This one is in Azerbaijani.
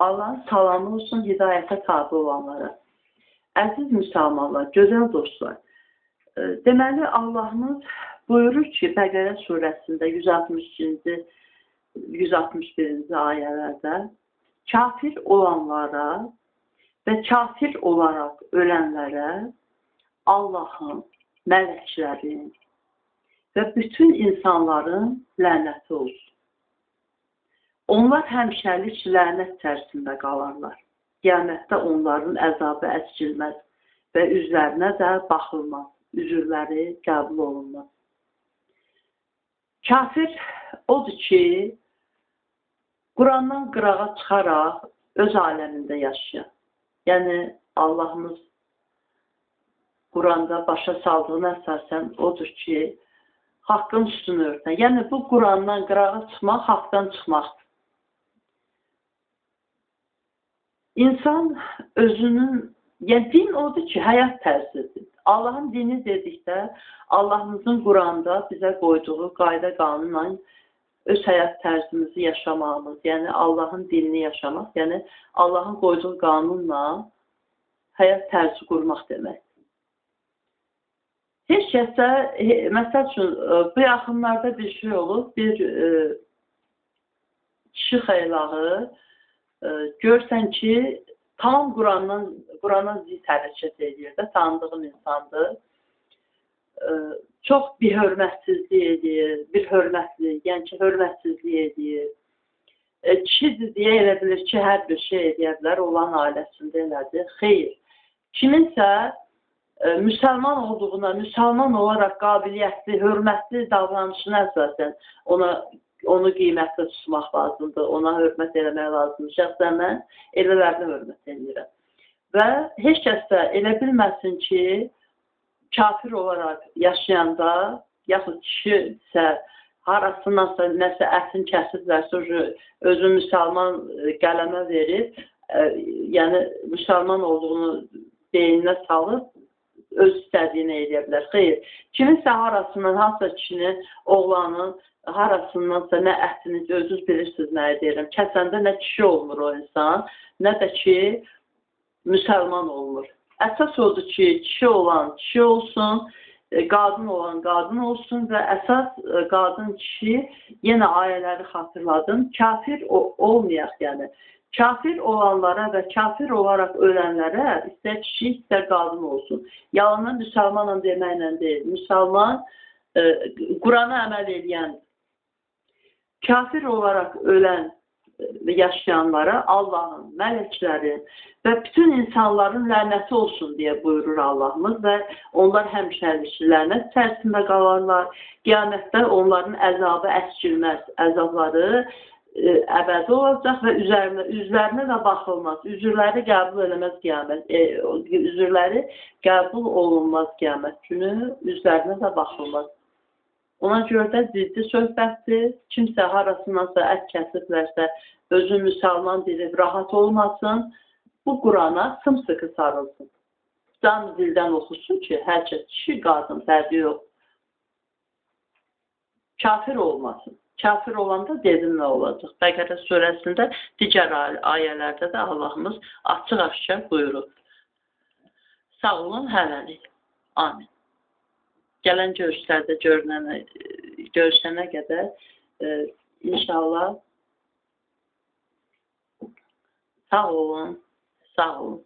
Allahın salamı olsun hidayətə tabi olanlara. Əziz müsəlmanlar, gözəl dostlar. Deməli, Allahımız buyurur ki, Bəqərə surəsində 162-ci, 161-ci ayələrdə kafir olanlara və kafir olaraq ölənlərə Allahın, mələklərin və bütün insanların lənəti olsun. Onlar həmişəlik lənət içərisində qalarlar. Qiyamətdə onların əzabı əskilməz və üzlərinə də baxılmaz, üzürləri qəbul olunmaz. Kafir odur ki, Qurandan qırağa çıxaraq öz aləmində yaşayan. Yəni, Allahımız Quranda başa saldığına əsasən odur ki, haqqın üstünü örtən. Yəni, bu Qurandan qırağa çıxmaq, haqdan çıxmaqdır. İnsan özünün, yəni din odur ki, həyat tərzidir. Allahın dini dedikdə, Allahımızın Quranda bizə qoyduğu qayda qanunla öz həyat tərzimizi yaşamağımız, yəni Allahın dinini yaşamaq, yəni Allahın qoyduğu qanunla həyat tərzi qurmaq demək. Heç kəsə, məsəl üçün, bu yaxınlarda bir şey olub, bir kişi xeylağı, görsən ki, tamam Qurana zid hərəkət edir də, tanıdığım insandır. Çox bir hörmətsizlik edir, bir hörmətli, yəni ki, hörmətsizlik edir. Kişidir deyə elə bilir ki, hər bir şey edə bilər, olan ailəsində elədir. Xeyr. Kiminsə müsəlman olduğuna, müsəlman olaraq qabiliyyətli, hörmətli davranışına əsasən onu qiymətli tutmaq lazımdır, ona hörmət eləmək lazımdır. Şəxsən mən elələrini hörmət edirəm. Və heç kəs də elə bilməsin ki, kafir olaraq yaşayanda, yaxud kişi isə harasındansa nəsə ətini kəsiblərsə, özü müsəlman qələmə verib, yəni müsəlman olduğunu beyninə salıb, öz istədiyini eləyə bilər. Xeyr, kiminsə harasından, hansısa kişinin, oğlanın harasındansa nə ətini, özünüz bilirsiniz nəyi deyirəm, kəsəndə nə kişi olmur o insan, nə də ki, müsəlman olmur. Əsas odur ki, kişi olan kişi olsun, qadın olan qadın olsun və əsas qadın kişi, yenə ayələri xatırladım, kafir olmayaq yəni. Kafir olanlara və kafir olaraq ölənlərə istər kişi, istər qadın olsun. Yalandan müsəlmanla deməklə deyil. Müsəlman Qurana əməl eləyən, kafir olaraq ölən və yaşayanlara Allahın, mələklərin və bütün insanların lənəti olsun deyə buyurur Allahımız və onlar həmişəlik lənət içərisində qalarlar. Qiyamətdə onların əzabı əskilməz, əzabları əbədi olacaq və üzlərinə də baxılmaz. Üzürləri qəbul eləməz qiyamət, üzürləri qəbul olunmaz qiyamət günü, üzlərinə də baxılmaz. Ona görə də ciddi söhbətdir. Kimsə harasındansa ət kəsiblərsə, özü müsəlman bilib rahat olmasın, bu Qurana sımsıkı sarılsın. Can dildən oxusun ki, hər kəs kişi, qadın, fərqi yox. Kafir olmasın. Kafir olanda dedim nə olacaq? Bəqərə surəsində digər ayələrdə də Allahımız açıq-aşkar buyurur. Sağ olun, hələlik. Amin. Gələn görüşlərdə görüşənə qədər inşallah sağ olun, sağ olun.